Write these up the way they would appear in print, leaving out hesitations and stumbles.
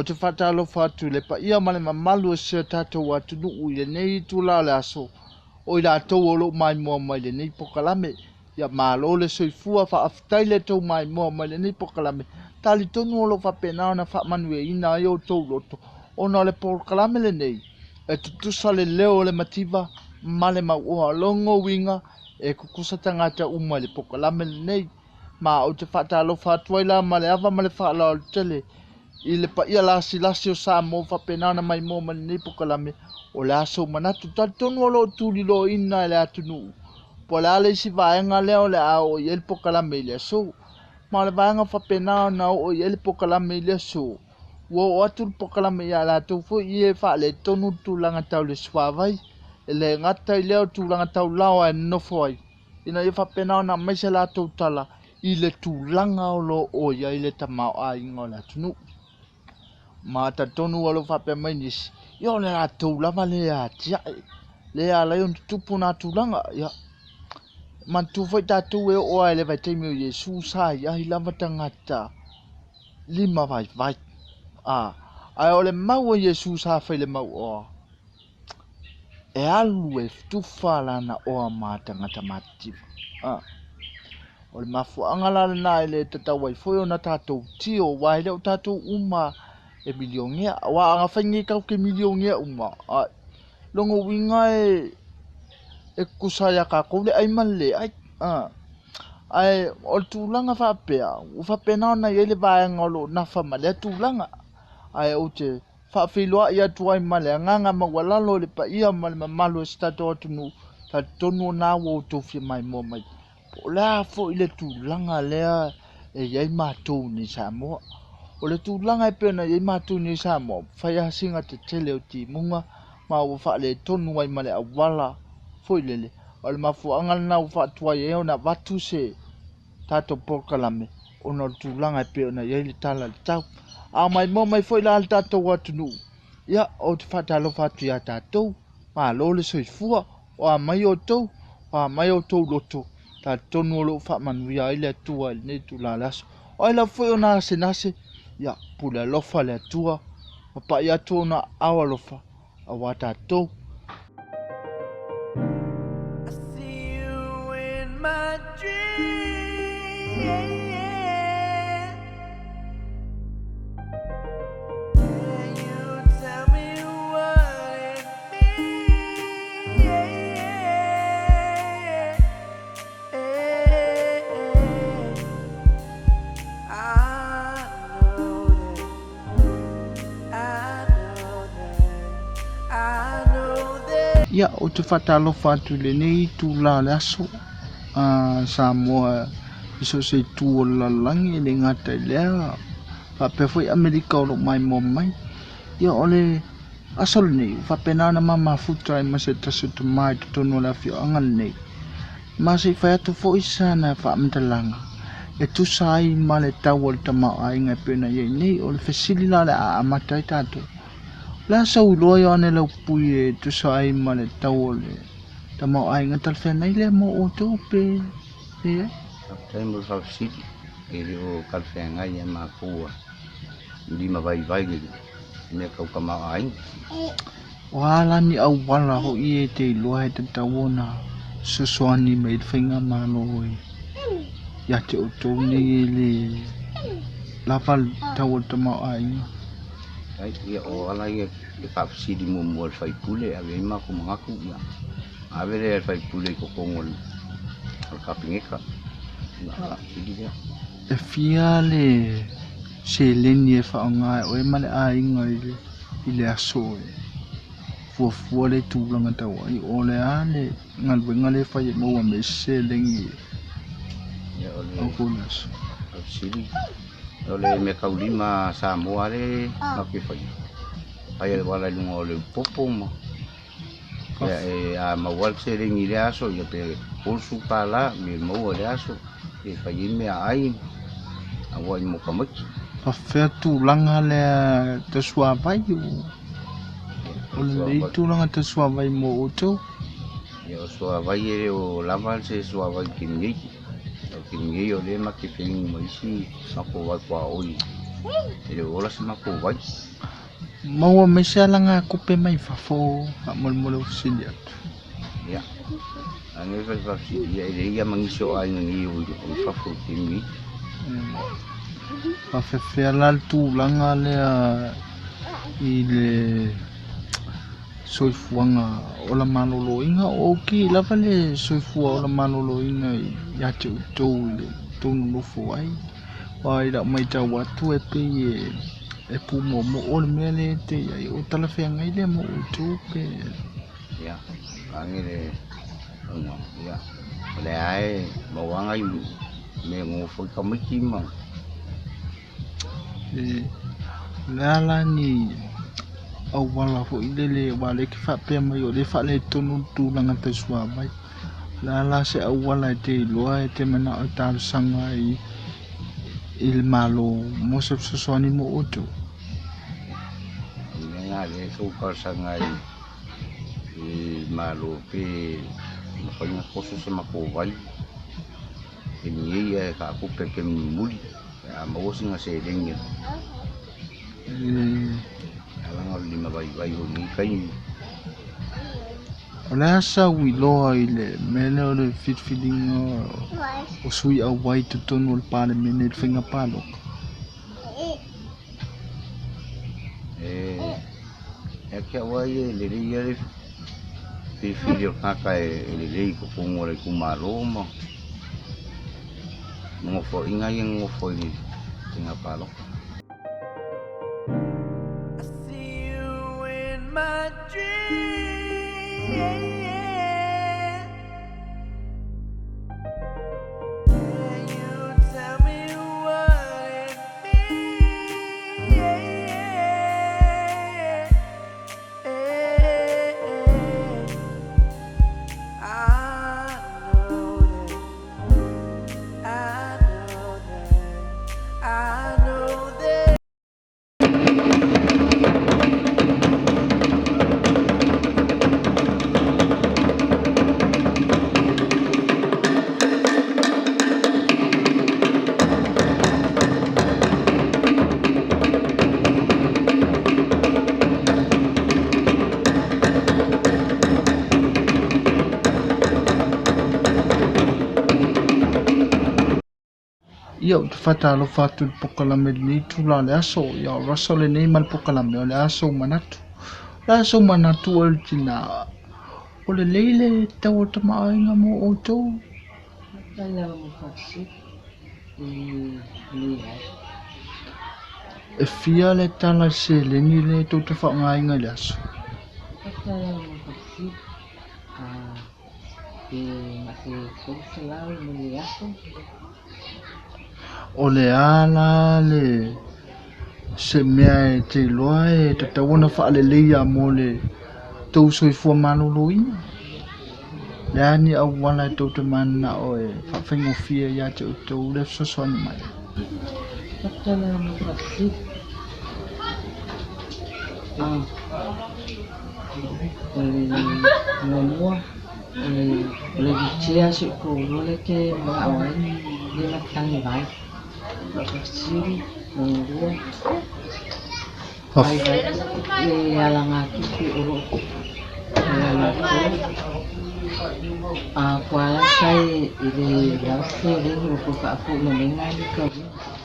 te faatalofa atu i le paia ma le mamalu o si o tatou atunuu i lenei itula o le aso, o i latou o lo o maimoa mai i lenei polokalame. Ia malo le soifua, faafetai le tou maimoa mai i lenei polokalame. Talitonu o lo o faapena ona faamanuiaina ai outou loto, ona o le polokalame lenei e tutusa le leo o le mativa ma le mauoa. Logo uiga e tutusa tagata uma i le polokalame lenei. Ma ou te faatalofa atu ai la ma le ava ma le faaaloalo tele i le paia lasilasi o Samoa faapena ona maimoa mai lenei polokalame o le aso manatu. Talitonu o lo o tuliloaina e le atunuu po o le a le isi vaega lea o le a oo i ai le polokalame i le aso. Ma o le vaega faapena ona oo i ai le polokalame i le aso, ua oo atu le polokalame ia latou foi ia e faaletonu le tulaga tau le suavai, e le gata i lea o tulaga tau lao e nonofo ai, ina ia faapena ona aumai se latou tala i le tulaga o lo o i ai le tamaoaiga o le atunuu. Ma talitonu o lo o faapea mai nisi, ia o le latou lava le atiae, le ala ai ona tutupu na tulaga. Ia manatua foi tatou e oo lava i le vaitaimi o Iesu sa i ai lava tagata lima vaivai. Ae o le mau a Iesu sa fai le mauoa, e alu e tufa lana oa ma tagata matitiva. O le mafuaaga la lena e le tatau ai foi ona tatou tio, aua e le o tatou uma e milionea. Aua a fai nei tatou te milionea uma, logo uiga e tutusa ia tatou le ai ma le leai. Ae o le tulaga faapea, ua faapena ona i ai le vaega o lo o nafa ma lea tulaga. Ae ou te faafeiloai atu ai ma le agaga maualalo i le paia ma le mamalu o si tatou atunuu, talitonu o na ua outou fia maimoa mai. Po o le a foi le tulaga lea e i ai matou nei Samoa. O le tulaga e pei ona i ai matou nei Samoa, fai asiga tetele o timuga ma ua faaletonu ai ma le auala foi lele. O le mafuaaga lena ua faatuai ai ona avatu se tatou polokalame, ona o le tulaga e pei ona i ai le tala i le tau. A maimoa mai foi la le tatou atunuu, ia ou te faatalofa atu ia tatou, malo le soifua, o a mai outou, o a mai outou loto, talitonu o lo o faamanuia ai le Atua i lenei itula o le aso. O ai lava foi ona asenase, ia pule alofa le Atua, ma pai atu ona ao alofa aua tatou. I see you in my dream. Can you tell me what it means? I know that, I know that, I know that. Ia, ou te faatalofa atu i lenei itula o le aso. Samoa i so o se itu o le lalolagi, e le gata i lea, faapea foi Amerika o lo o maimoa mai. Ia, o le aso lenei, ua faapena ona mamafuta ai ma se tasi o tama i totonu o le afioaga lenei. Ma se i fai atu foi sana faamatalaga e tusa ai ma le tau o le tamaoaiga e pei ona i ai nei. O le fesili la o le a amata ai tatou. O le a sau iloa Ioane Laupui e tusa ai ma le tau o le tamaoaiga talafeagai lea mo outou pe leai? Faafetai mo le faafesili, e le o talafeagai ia matou lima vaivai le mea tau tamaoaiga. O a la ni auala foi e te iloa e tatau ona fesoasoani mai le faigamalo e ia te outou nei e le lava le tau o le tamaoaiga? Ai, ia o ala ia e faafesili muamua i le faipule e ave ai matou manatu, ia ave lea e le faipule i totonu o le kapeneta, ona faafesili lea. E fia le seleni e faaaoga e oe ma le aiga i le aso e fuafua le tulaga tau ai, o le a le galuega le fai e maua mai seleni Ia o le au kou le aso? faafesili, o le mea taulima Samoa le matou te faia, fai le auala i luga o le upopo ma ia e a maua le seleni i le aso, ia pe $30 me maua i le aso, e fai ai meaai auai mo tamaiti. Faafefea tulaga lea tau suavai o lenei tulaga tau suavai mo outou? Ia o suavai e le o lava se suavai i le taimi nei. O le taimi nei o lea matou te feinu ma isi matou vai tuaoi E le o ola se matou vai. Maua mai se alagatupe mai fafo faamolemole ua fesili atu. Ia, age fai faafesili, ia e leai lava ma nisi o aiga nei o i fafo i le taimi nei. Faafefea la le tulaga lea i le soifuaga ola malōlōina o ok lava le soifua ola malōlōina ia te outou i le tou nonofo ai. Aua i lau matau atu e pei e pumoomoo le mea lea e te i ai o talafeagai lea mo outou pe. Ia, age le ona, ia, o lea lava e maua nai mea e nonofo ai tamaiti ma. O le a la ni auala foi lele aua o lea e te faapea mai o lea e faaletonu le tulaga tau suavai. O le a la se auala e te iloa e te manao e talosaga ai i le Malo mo se fesoasoani mo outou? O le mea lena o lea e tau talosaga ai i le Malo pe mafai ona toso se matou vai taimi nei ae faatupe i le taimi mulimuli pe a maua sina seleni leaga o le limavaivai foi i lenei taimi. O le a sau iloa i le mea lea o le filifiliga o sui auai i totonu o le Palemene i le faiga palota? E ia te au lava ia e lelei lava le filifili o le tagata e lelei i totonu o le itumalo ma nofoaiga ia e nonofo ai i le faiga palota. I see you in my dreams. And you tell me what it means. I know that, I know that, I know that. Ia ou te faatalofa atu i le pokalame i lenei itula o le aso. Ia o Russell lenei ma le pokalame o le a sou manatu. O le a sou manatu oe le tina. O lelei le tau o le tamaoaiga mo outou. E fia le tala i le seleni lea tou te faaaogaina i le aso? O le a la le se mea e te iloa e tatau ona faaleleia mo le tou soifua malōlōina? Le a ni auala e tou te mananao e faafaigofie ia te outou le fesoasoani mai?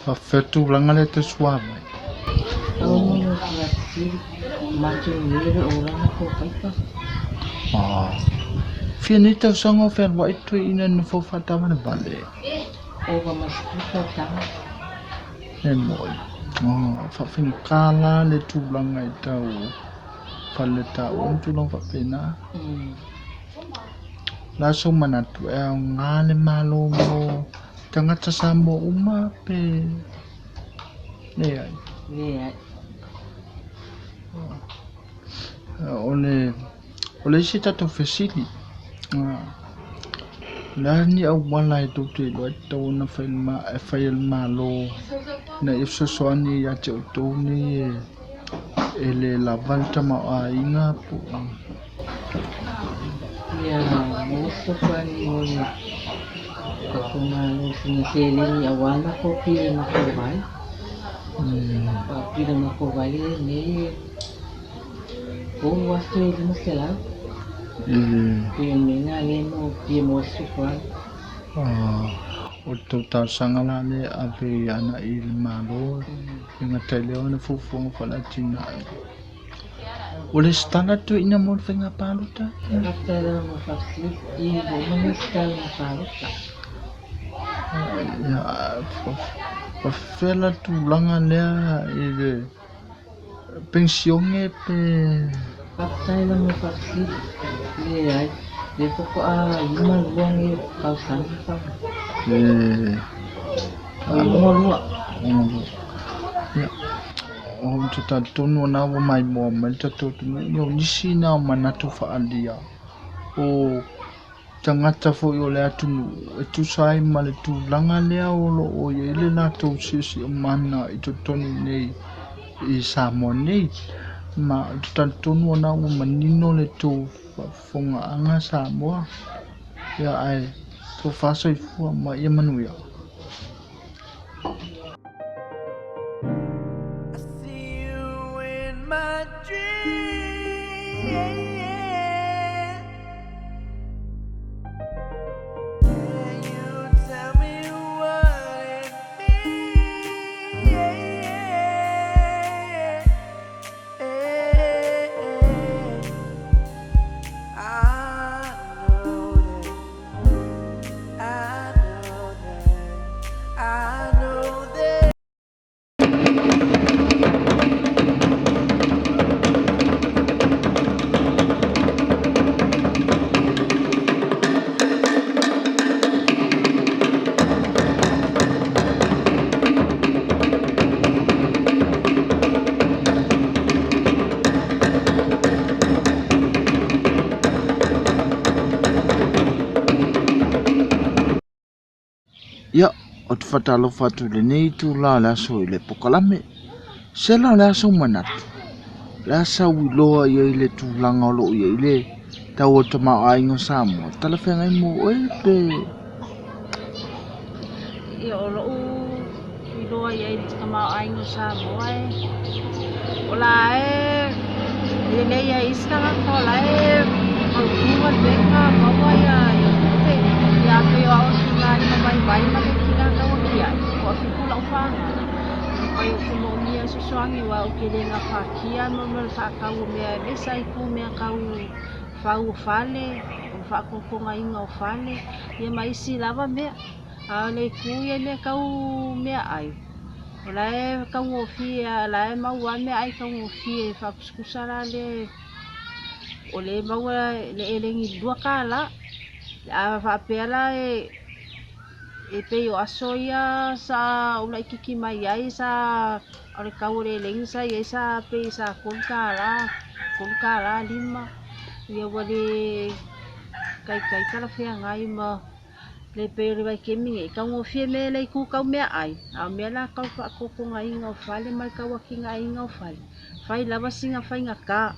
Faafefea tulaga lea tau suavai? Fia nei tausaga o fealuai toeaina i le nofoa faatavalevale? E moi. Faafaigata la le tulaga i tau faletaua ma tulaga faapena. La sou manatu e aoga le Malo mo tagata Samoa uma pe leai? O le isi tatou fesili, o le a ni auala e tou te iloa e tatau ona fai e le Malo ina ia fesoasoani ia te outou nei e le lava le tamaoaiga po o. Pila ma ko vai nei o 1500. Pe me na le mo pia mo su fa. O tou talosaga la lea e ave agai i le Malo e gata i lea ona fuafuaga faale-atinae. Ua lesitala toeaina mo le faiga palota? Faafetai lava mo le faafesili i ua uma ona lesitala mo palota. Ia, faafefea la le tulaga lea i le penisione pe? Faafetai lava mo le faafesili. Leai, lea faatoa 52 nei tausaga fana. O 62. Ia, ou te talitonu o lena ua maimoa mai le tatou atunuu, ia o nisi na o manatu faaalia o tagata foi o le atunuu e tusa ai ma le tulaga lea o lo o i ai le latou siosiomaga i totonu nei i Samoa nei. Ma ou te talitonu o lena ua manino le tou faafofogaaga Samoa. Ia ae tofa soifua ma ia manuia. I see you in my dream. Can you tell me what it means? I know that, I know that, I know that. Ia, ou te faatalofa atu i lenei itula o le aso i le pokalame. Sela o le aso manatu, o le a sau iloa i ai le tulaga o lo o i ai le tau o le tamaoaiga o Samoa, talafeagai mo oe pe? Ia, o lou iloa i ai i le tamaoaiga o Samoa e, o la e lelei ai isi tagata o la e mautu galuega maua ia tupe. Ia pei o au o le tina limavaivai ma le tina tauatiae, ua 7 lau fanau. Pai ou te moomia fesoasoani aua ou te le gafatia ma le faatau o mea aemaise ai tu mea tau fau o fale, o le faatotogaina o fale, ia ma isi lava mea. A o le itu ia i mea tau meaai, o la e taugofie lava, o la e maua lava meaai taugofie faatusatusa la lea o lea e maua le eleni i le $2. A faapea la e pei o aso ia sa ou laitiiti mai ai sa o le tau o le eleni sa i ai sa pei sa $3, $3.50. Ia ua le taitai talafeagai ma le pei o le vaitaimi nei, taugofie mea i le itu tau meaai, a o mea la tau faatotogaina o fale ma le tauatinaeina o fale, fai lava sina faigata.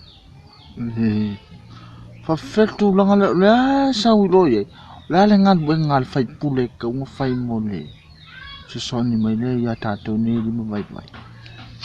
Faafefea le tulaga lea, o le a sau iloa i ai, o le a le galuega a le faipule e tatau ona fai mo le fesoasoani mai lea ia tatou nei limavaivai?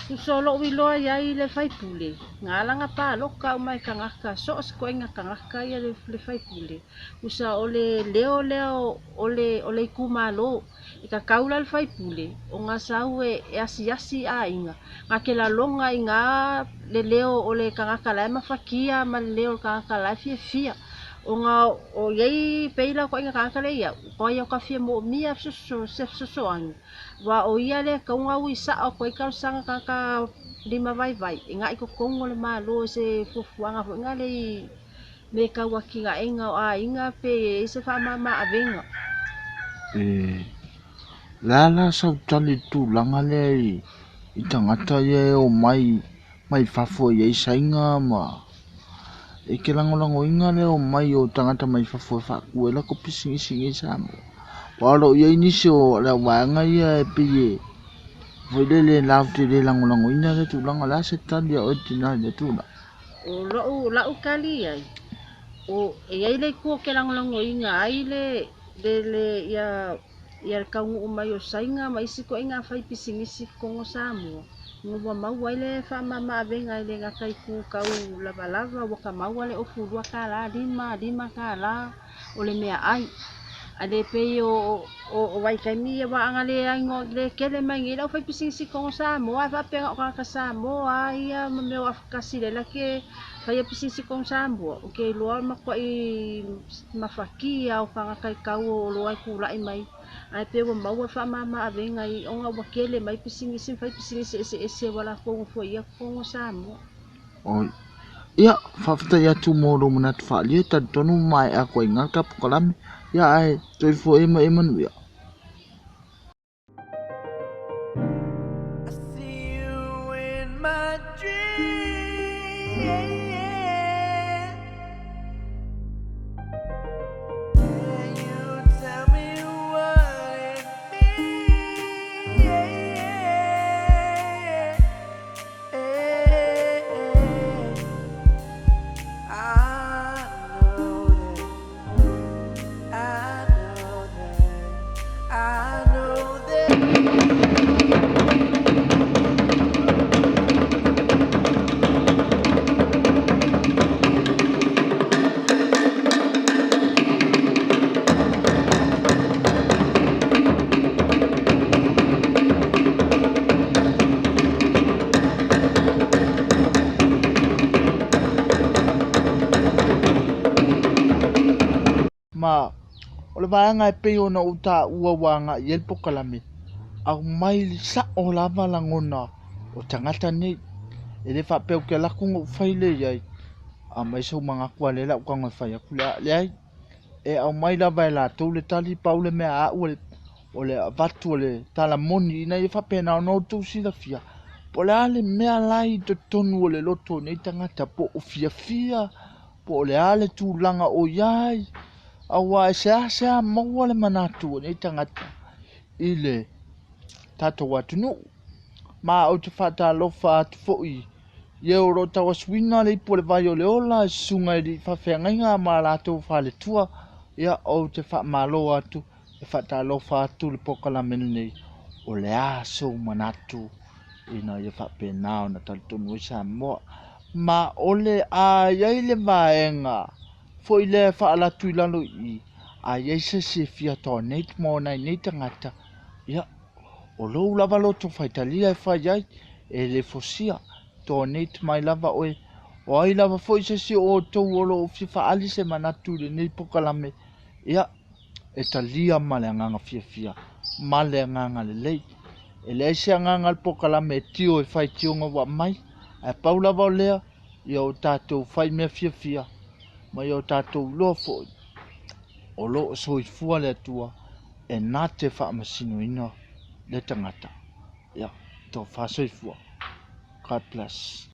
Tusa o lou iloa i ai i le faipule, na ala ona palota uma e tagata, so o se koaiga tagata ia le faipule. Tusa o le leo lea o le itumalo, e tatau la le faipule ona sau e asiasi i aiga, na te lalona i ina le leo o le tagata la e mafatia ma le leo o le tagata la e fiafia. Ona o i ai pei la koaiga tagata lea e iau, o ia o ka fia moomia se fesoasoani, aua o ia lea e tatau ona ui sao atu ai talosaga a tagata limavaivai, e agai i totonu o le Malo i se fuafuaga foi lea i mea tau atinaega o aiga pe i ai se faamama-avega. O le a la sau tali i le tulaga lea i tagata ia e omai mai fafo e i ai Saina ma e te lagolagoina le omai o tagata mai fafo e faatu ai latou pisinisi i inei i Samoa. Aua o lo o i ai nisi o le auvaega ia e pei e foi lele latou te le lagolagoina lea tulaga. O le a se tali a oe tina i lea tulaga? O lou lau tali i ai, o e i ai le itu ou te lagolagoina ai le ia Ia le taunuu mai o Saina ma isi ituaiga fai pisinisi i totonu o Samoa, ina ua maua ai le faamama avega e le gata i itu tau lavalava ua ta maua le ofu $2, 5, $5 o le meaai. Ae le pei o vaitaimi ia aua ana leai le tele mai nei le aufaipisinisi i totonu o Samoa ae faapea na o tagata Samoa lava ia ma mea o afatasi lea la te faia pisinisi i totonu o Samoa, ou te iloa e matuai mafatia o tagata i tau o oloa e tulai mai. Ae pei ua maua le faamama avega ona ua tele mai pisinisi ma fai pisinisi eseese ua latou nofoia totonu o Samoa. Oi. Ia, faafetai atu mo lou manatu faaalia, talitonu ua maea atu ai i ina le ta polokalame. Ia, ae soifua ia ma ia manuia. I see you in my dream. Can you tell me what it means? I know that, I know that, I know that. Ma o le vaega e pei ona ou taua ua agai i ai le polokalame, aumai sao lava lagona o tagata nei. E le faapea ou te alu atu ona ou fai lea i ai, aumai sou manatu a o lea o le a ou tago e fai atu le a. Leai, e aumai lava e latou le tali, pau le mea a au o le avatu o le tala moni ina ia faapena ona outou silafia po o le a le mea la e i totonu o le loto o nei tagata, po o fiafia, po o le a le tulaga o i ai, aua e seasea maua le manatu o nei tagata i le tatou atunuu. Ma ou te faatalofa atu foi i e o lo o tauasuina le ipu o le vai o le ola e susuga i alii faafeagaiga ma latou faletua. Ia, ou te faamalo atu, e faatalofa atu le polokalame lenei, o le a sou manatu ina ia faapena ona talitonu ai Samoa. Ma o le a i ai le vaega foi lea e faaala atu i lalo i i, a i ai se isi e fia donate mo nai nei tagata, ia, o lou lava loto faitalia e fai ai, e le fosia, donate mai lava oe. O ai lava foi se isi o outou o lo o fia faaali se manatu i lenei polokalame, ia, e talia ma le agaga fiafia ma le agaga lelei. E leai se agaga o le polokalame e tio e faitioga ua aumai, ae pau lava o lea, ia o tatou fai mea fiafia ma ia o tatou iloa foi o lo o soifua le Atua e na te faamasinoina le tagata. Ia, tofa soifua. God bless.